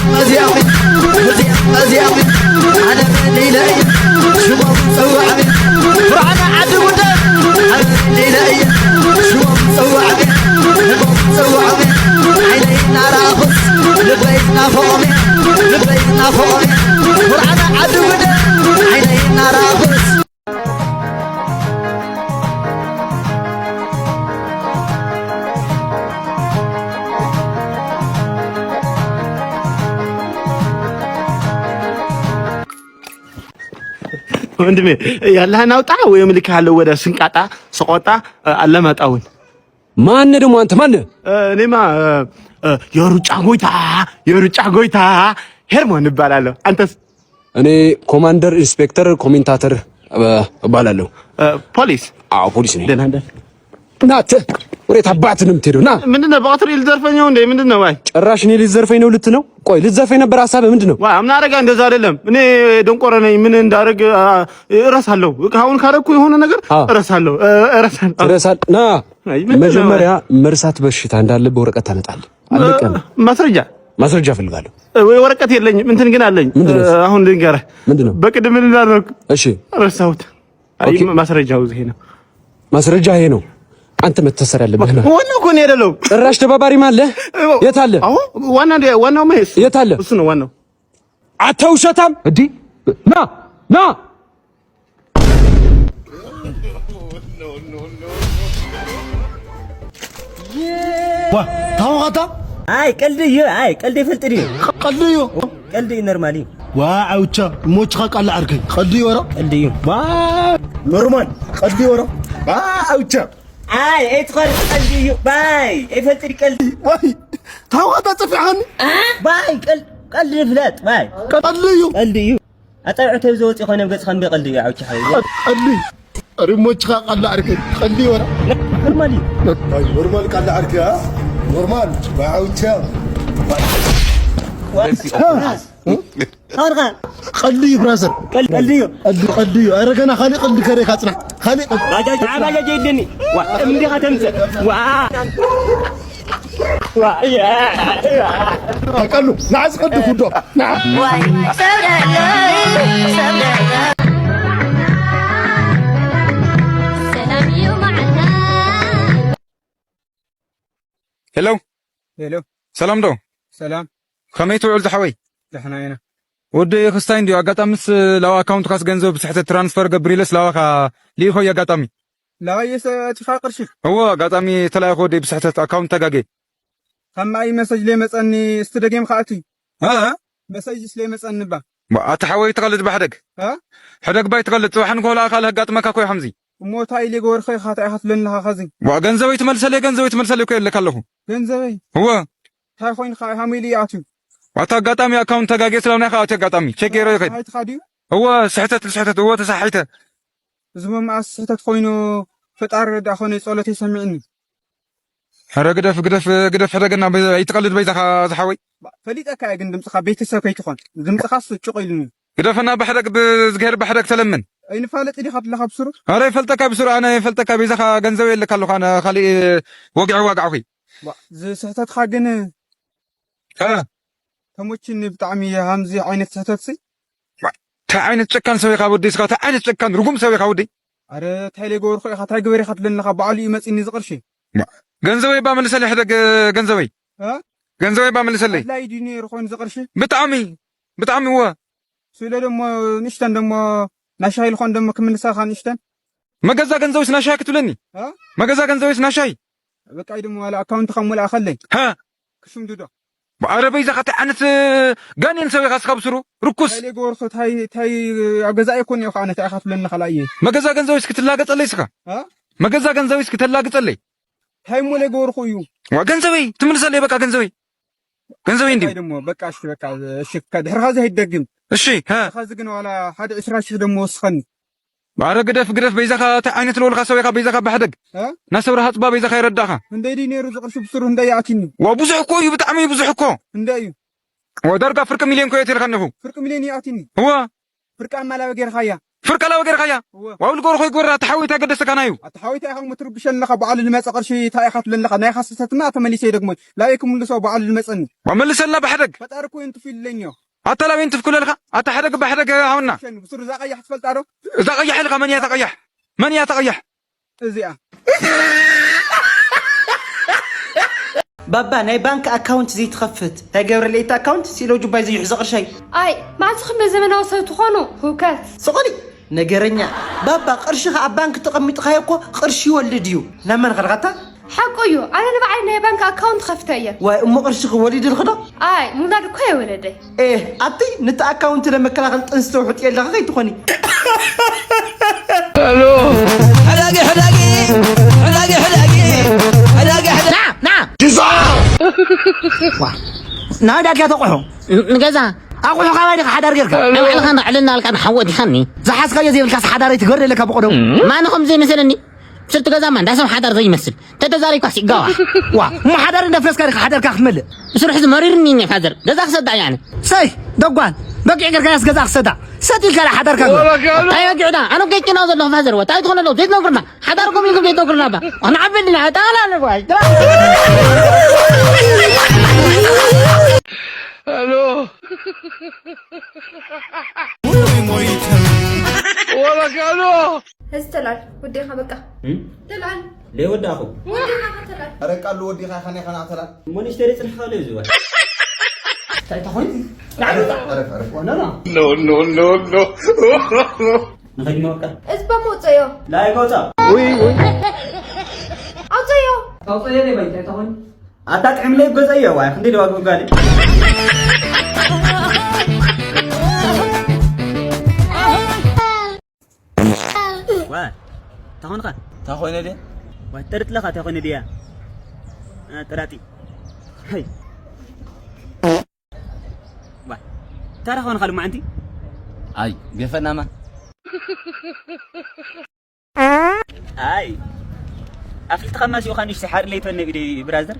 መዚያኺ፣ መዚያ-፣ መዚያኺ፣ ኣነ በሊለ እየ ሽሞም ዝጸውዐ። ብርሃነ ዓዲ ጉደር፣ ኣነ በሊለ እየ ሽሞም ዝጸውዐ። ንጎም ዝጸውዐ፣ ዓይነይ እናረኣኹስ ልበይ ዝናፈቖም፣ ልበይ ዝናፈቖም። ብርሃነ ዓዲ ጉደር፣ ዓይነይ እናረኣኹስ ወንድሜ፣ ያለህን አውጣ ወይም ልክሃለሁ ወደ ስንቃጣ፣ ሰቆጣ፣ አለማጣውን። ማነ ደግሞ አንተ ማነ? እኔማ፣ እ፣ የሩጫ ጎይታ፣ የሩጫ ጎይታ ሄርሞን እባላለሁ። አንተስ? እኔ ኮማንደር ኢንስፔክተር ኮሜንታተር፣ እ፣ እባላለሁ። እ፣ ፖሊስ? አዎ፣ ፖሊስ ነኝ። ደህና ነህ? ና፣ ተ-፣ ወዴት አባት ነው የምትሄደው? ና። ምንድን ነው? በቀትር ልትዘርፈኝ ነው እንዴ? ምንድን ነው? አይ። ጭራሽ እኔ ልትዘርፈኝ ነው ልት ነው? ቆይ፣ ልትዘርፈኝ ነበር ሀሳብህ ምንድን ነው? ዋ፣ አምና አረጋ እንደዛ አይደለም። እኔ ደንቆረ ነኝ። ምን እንዳረግ፣ አ፣ እረሳለሁ። አሁን ካረኩ የሆነ ነገር አ። እረሳለሁ። እ፣ እረሳለሁ። ትረሳል-፣ ና። አይ፣ ምንድን ነው? መጀመሪያ መርሳት በሽታ እንዳለብህ ወረቀት ታመጣለህ። አለቀ። እ፣ ማስረጃ? ማስረጃ እፈልጋለሁ። እ፣ ወይ ወረቀት የለኝም። እንትን ግን አለኝ። ምንድን ነው? እ፣ አሁን ልንገርህ። ምንድን ነው? በቅድም ምን እንዳደረኩ እሺ። ረሳሁት። አይ፣ ኦኬ። ማስረጃው ይሄ ነው። ማስረጃ ይሄ ነው። አንተ መታሰር ያለብህ ነው። ዋናው እኮ እኔ አይደለሁም። ጭራሽ ተባባሪም አለ። እ፣ የት አለ? አዎ፣ ዋና እንደ-፣ ዋናው መሄስ የት አለ? እሱ ነው ዋናው። አተ ውሸታም። እንዲ ና፣ ና። ዋ፣ ታወቃታ? አይ፣ ቀልዲ እዩ። አይ፣ ቀልዲ ይፈልጥ ድዩ? ቀልዲ እዩ። ቀልዲ እዩ፣ ኖርማል እዩ። ዋ፣ ኣውቻ፣ ሞችኻ ቃል ዓርከይ። ቀልዲ እዩ፣ ወራ? ቀልዲ እዩ። ዋ፣ ኖርማል። ቀልዲ እዩ፣ ወራ? ዋ፣ ኣውቻ። ኣይ፣ ኣይትኸርድ፣ ቀልዲ እዩ። ባይ፣ ኣይፈልጥ ድዩ ቀልዲ? ዋይ፣ ታወቃታ፣ ጸፊሓኒ። ባይ፣ ቀል-፣ ቀልዲ ይፍለጥ፣ ባይ። ቀልዲ እዩ። ቀልዲ እዩ። ኣጻብዕተይ ዝወጽእ ኮይነ ኣብ ገጽ ከንበ ቀልዲ እዩ፣ ዓውቻ ሓወይ። ቀልዲ። ሪሞችኻ ቃል ዓርከይ። ቀልዲ እዩ፣ ወራ? ኖርማል እዩ። ኣይ፣ ኖርማል ቃል ዓርከይ፣ አ? ኖርማል፣ ባይ፣ ኣውቻ። ዋ-፣ እ? ኣርኻ። ቀልዲ እዩ ብራዘር። ቀል-፣ ቀልዲ እዩ። ቀልዲ፣ ቀልዲ እዩ። ኣረ ገና ካሊእ ቀልዲ ከሬካ ጽናሕ። ካሊእ ቀልዲ። ባጃጅ፣ ዓ ባጃጅ የለኒ። ዋ፣ እምዲኻ ተምጽእ። ዋ። ዋ፣ ያ፣ ያ። ቀሉ፣ ንዓ ዝቀዲ ኩዶ። ንዓ። ዋይ፣ ሰብ ደሎ፣ ሰብ ደሎ። ሰላም እዩ መዓልታ። ሄሎ። ሄሎ። ሰላም ዶ? ሰላም። ከመይ ትውዕል ዝሓወይ? ደሕና ኢና። ወዲ ክስታይ እንዲዩ፣ ኣጋጣምስ ላው ኣካውንትካስ ገንዘብ ብስሕተት ትራንስፈር ገብር ኢለስ ላዋኻ ልኢኾ ኣጋጣሚ። ላዋየስ ኣቲኻ ቅርሺ? እዎ፣ ኣጋጣሚ ተላኢኹ ወዲ ብስሕተት ኣካውንት ተጋጌ። ካብ ማይ መሰጅ ለይመጸኒ እስቲ ደጊም ከኣቱ። እ? መሰጅ ስለ ይመጸኒ ባ። ባ፣ ኣታ ሓወይ ትቐልድ ባ ሕደግ። እ? ሕደግ ባይ ትቐልድ፣ ጽባሕ ንግሆ ለኣ ካልእ ኣጋጥመካ እኮ እዩ ከምዚ። እሞ እንታይ ኢለ ገበርኩ ኢኻ፣ እንታይ ኢኻ ትብለኒ ኣለኻ ኸዚ? ዋ፣ ገንዘበይ ትመልሰለይ፣ ገንዘበይ ትመልሰለይ እኮ የለካ ኣለኹ። ገንዘበይ? እወ። እንታይ ኮይንካ፣ ሃመይ ኢሉ ይኣትዩ? ዋታ ኣጋጣሚ ኣካውንት ተጋግየ ስለ ናይ ከኣትዩ ኣጋጣሚ ቼክ ገይረ ይኸይድ። ተሳሒትካ ድዩ? እወ፣ ስሕተት፣ ስሕተት፣ እወ፣ ተሳሒተ። እዚ መመኣስ ስሕተት ኮይኑ፣ ፈጣሪ ረዳእ ኮነ፣ ጸሎተይ ሰሚዕኒ። ኧረ ግደፍ፣ ግደፍ፣ ግደፍ፣ ሕደገና፣ በ-፣ ኣይትቐልድ በይዛኻ ዝሓወይ። ባ-፣ ፈሊጠካ እየ ግን ድምፅኻ ቤተሰብ ከይትኾን። ድምፅኻስ ጭቕ ኢሉኒ። ግደፈና ብሕደግ፣ ብዝግሄር ብሕደግ ተለምን። ኣይንፋለጥ ዲኻ ብለኻ ብስሩ? ኧረ ይፈልጠካ ብስሩ፣ ኣነ ይፈልጠካ፣ በይዛኻ ገንዘብ የለካ ኣለኹ፣ ኣነ ካሊእ ወግዒ ዋግዓኹ። ባ-፣ እዚ ስሕተትኻ ግን እ። ተሞችኒ ብጣዕሚ እየ፣ ሃምዚ ዓይነት ስሕተትሲ። ባ-፣ እንታይ ዓይነት ጨካን ሰብ ኢኻ ወደይ እስኻ፣ እንታይ ዓይነት ጨካን ርጉም ሰብ ኢኻ ወደይ። ኣረ፣ እንታይ ለይገበርኩ ኢኻ፣ እንታይ ግበር ኢኻ ትብለኒ ኣለኻ? ባዕሉ እዩ መፂኒ ዝቕርሺ። ባ-፣ ገንዘበይ እባ መልሰለይ፣ ሕደግ ገንዘበይ። እ? ገንዘበይ እባ መልሰለይ። ኣድላይ ድዩ ነይሩ ኮይኑ ዝቕርሺ? ብጣዕሚ፣ ብጣዕሚ እወ። ስለ ደሞ ንእሽተን ደሞ ናሻይ ልኾን ደሞ ክምልሳኻ ንእሽተን። መገዛ ገንዘብስ ናሻይ ክትብለኒ? እ? መገዛ ገንዘብስ ናሻይ? በቃ እዩ ደሞ ዋላ ኣካውንትኻ ሙልኣ ከለይ። ሀ? ክሽምድዶ። ኣረ በይዛኻ እንታይ ዓይነት ጋኔን ሰብ ኢኻ እስኻ ብስሩ? ርኩስ። እንታይ ለይገበርኩ፣ እንታይ፣ እንታይ ኣብ ገዛ ኣይኮን እየ ከዓ ነታ ኢኻ ትብለኒ ካልኣየ። መገዛ ገንዘብስ ክትላገጸለይ እስኻ? እ? መገዛ ገንዘብስ ክተላግጸለይ? እንታይ እሞ ለይገበርኩ እዩ? ዋ፣ ገንዘበይ ትምልሰለይ በቃ ገንዘበይ። ገንዘበይ እንዲዩ። እንታይ ደሞ በቃ እሺ በቃ እሺ፣ ከ-፣ ድሕሪ ኸዚ ኣይትደግም። እሺ፣ ሀ። ድሕሪ ኸዚ ግን ዋላ ሓደ ዕስራ ሺሕ ደሞ ወስኸኒ። ኣረ ግደፍ፣ ግደፍ፣ በይዛኻ እንታይ ዓይነት ልወልካ ሰብ ኢኻ፣ በይዛኻ ባሕደግ። እ? ናሰብሪ ሃጽባ በይዛኻ ይረዳኻ። እንደይ ድዩ ነይሩ ዝቕርሺ ብስሩ እንደይ ይኣትኒ? ዋ፣ ብዙሕ እኮ እዩ፣ ብጣዕሚ እዩ ብዙሕ እኮ። እንደይ እዩ? ዋ፣ ዳርጋ ፍርቂ ሚልዮን እኮ የእትየልካ እኒኹ። ፍርቂ ሚልዮን ይኣትኒ? እዋ። ፍርቂ ኣማላበ ጌርኻያ። ፍርቀላዊ ገርካያ? እወ። ዋው ልጎርኾ ይጎራ፣ ተሓዊታ ገደሰካናዩ። ኣታ ሓወይታ ኢኻ እሞ ትርብሸኒ ኣለኻ፣ በዓሉ ልመጸ ቅርሺ እንታይ ኢኻ ትብለኒ ኣለኻ? ናይኻ ስህተትና ተመሊሰ ይደግሞ። ላበይ ክምልሶ በዓሉ ልመጸኒ? ወመልሰልና ብሓደግ። ፈጣሪ እኮ ይንጥፍ ኢለኝ እዮ። ኣታ ላበይ እንትፍ ክለልካ? ኣታ ሓደግ ብሓደግ ሃውና። ትርብሸኒ፣ ብሱር እዛ ቀያሕ ትፈልጣ ዶ? እዛ ቀያሕ ኢልካ መን እያ እታ ቀያሕ? መን እያ እታ ቀያሕ? እዚኣ። ባባ ናይ ባንክ ኣካውንት ዘይትኸፍት እንታይ ገብረለይ እቲ ኣካውንት ሲሎ ጁባይ ዘይሕዞ ቅርሻይ። ኣይ፣ መዓዝ ኹም ዘመናዊ ሰብ ትኾኑ? ህውከት። ስቕ በሊ ነገረኛ። ባባ ቅርሽኻ ኣብ ባንክ ተቐሚጥኻዮ እኮ ቅርሺ ይወልድ እዩ። ናብ መን ኸድኻታ? ሓቁ እዩ። ኣነ ንባዕለይ ናይ ባንክ ኣካውንት ከፍተ እየ። ዋይ እሞ ቅርሽኺ ወሊድልኺ ዶ? ኣይ፣ ምውላድ እኮ የወለደይ። ኤህ ኣብቲ ንቲ ኣካውንቲ ለመከላኸል ጥንሲ ተውሕጥ የለኻ ከይትኾኒ። ሕዳጊ ሕዳጊ ሕዳጊ ሕዳጊ ሕዳጊ ሕዳጊ ና ና ግዛ ዋ ናይ ዳግያ ተቑሑ ንገዛ ኣቑሑ ካባይ ዲኻ ሓዳር ጌርካ ናይ ባዕልኻ ንዕልና ኣልካ ንሓወ ዲኻኒ ዝሓዝካዮ ዘይብልካስ ሓዳረይ ትገር ኣለካ ብቐደሙ ማን ኸም ዘይመሰለኒ ስርቲ ገዛማ እንዳ ሰብ ሓዳር ዘይመስል ተተዛሪብካስ ይጋዋ ዋ እሞ ሓዳር እንዳፍረስካ ዲኻ ሓዳርካ ክትመልእ ስርሑ ዝመሪርኒ እኒ ፋዘር ገዛ ክሰዳ እያነ ሰይ ደጓል በጊዕ ጌርካያስ ገዛ ክሰዳ ሰጥ ኢልካ ዳ ሓዳርካ ግበር እንታይ በጊዕዳ ኣነ ገጭና ዘለኹ ፋዘር ወታ ኣይትኾነ ኣለዉ ዘይትነግርና ሓዳርኩም ኢልኩም ዘይትነግርና ባ ንዓበልና ጠቕላለ ጓይ Hello. ወላ ካሎ እዚ ተላል ወዴኻ በቃ እም? ተላል ለይ ወዳኹ ወዴኻ ተላል ኣረ ቃሉ ወዲኻ ኸነ ኸና ተላል እሞ ንሽተሪ ጽንሕ ኻሎ እዩ ዝወ እንታይ ተኾይኑ ኣረፍ ኣረፍ ኣረፍ ወነና No, no, no, no. ንኸይድ መወቀ እዚ በሞ ውፀዮ ላይ ጎፃ ውይ ውይ ኣውፀዮ ኣውፀዮ ለይ ባይ እንታይ ተኾይኑ ኣታ ጥዕምለይ ገጸዮ ዋይ ክንደይ ደዋግ ምጋሊ ዋ ታኾንኻ ታኾነ ደ ዋ ጠርጥለኻ ታኾነ ድያ ጠራጢ ሀይ ዋ ታራ ኾንኻ ድማ ኣንቲ ኣይ ገፈናማ ኣይ ኣፍልጥኻ ማሲኡ ኻንሽ ሓር ለይቶን ነግዲ ብራዘር